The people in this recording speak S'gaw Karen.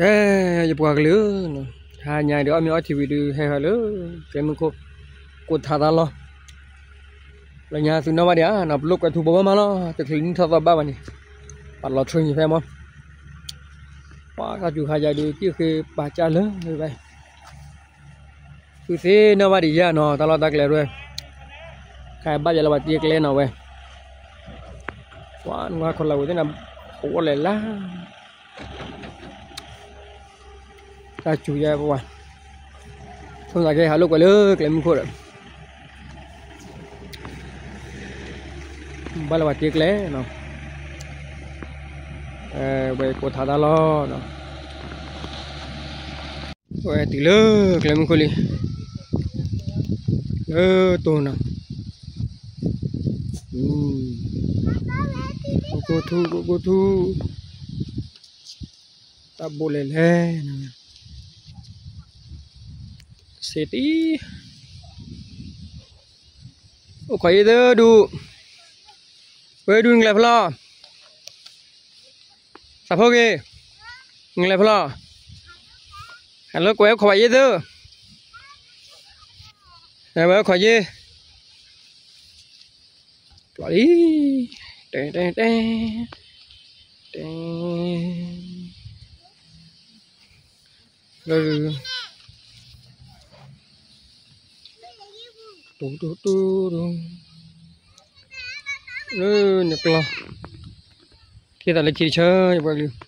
ကဲ ယပှၤကလုာ်ဧၢ, တဟါညါအံၤဒီး အီၣ်မ့ၤအီထံဝံၤဒုး ဟဲဟဲလၢ ကျဲမုၢ်ခိၣ် ကိးထးသးလီၤ. လၢညါသုနီၣ်ဘၣ်ဒံးဧါနီၤ, ပလိၣ်ကွဲထူဘိဘၣ်မးလီၤ, တချုးနံၣ်ထီၣ်သီဘၣ်ဘၣ်န့ၣ်, ပာ်လီၤထြၢညံၤဖဲမး, ပှၤတၢ်စူၤခါယၤဒုး ကံၣ်ဃ့ပာ်ကၢ်လၢဝဲ သုသ့ၣ်နီၣ်ဘၣ်ဒံးယၤနီၤ, တၢ်လီၢ်တၢ်ကျဲရဲၣ်, ခါဘၣ်ယၤလၢပှၤတ့ကျဲနီၤဝဲ, ပှၤနွၤခီလၢဝဲသ့ၣ်န့ၣ် အိၣ်လဲၤလၢ တၢ်စူၤယၤပှၤ, ဆိသးကဲဟးလိာ်ကွဲလၢကျဲမုၢ်ခိၣ်ဒီး ဘၣ်လၢပှၤတ့ကျဲနီၤ, ဝဲကိးထးတၢ်လီၤနီၤ, ဝဲတုၤလၢကျဲမုၢ်ခိၣ်လံ, လၢတိၢ်နီၤ, ကိၢ်ထူ ကိၢ်ထူ တၢ်ဘိးလဲၤလဲၤ, စ့တံ အိၣ်ခိးယ့ၢ်သၢဒူၣ်, ဝဲဒူၣ်နကလဲၤဖဲလဲၣ်, သးဖိဂ့ၤ, နကလဲၤဖဲလဲၣ်, ဟဲလၢကွဲးအိၣ်ခိးဘၣ်ယ့ၢ်သၢ, ဝဲအိၣ်ခိးယ့ၢ် ကျီလံ, တဲ တဲ တဲ တဲ လၢ တူ တူ တူ တူ လၢနကျီ, က့ၤသးလၢခံတဆၢ ယပှၤကလုာ်,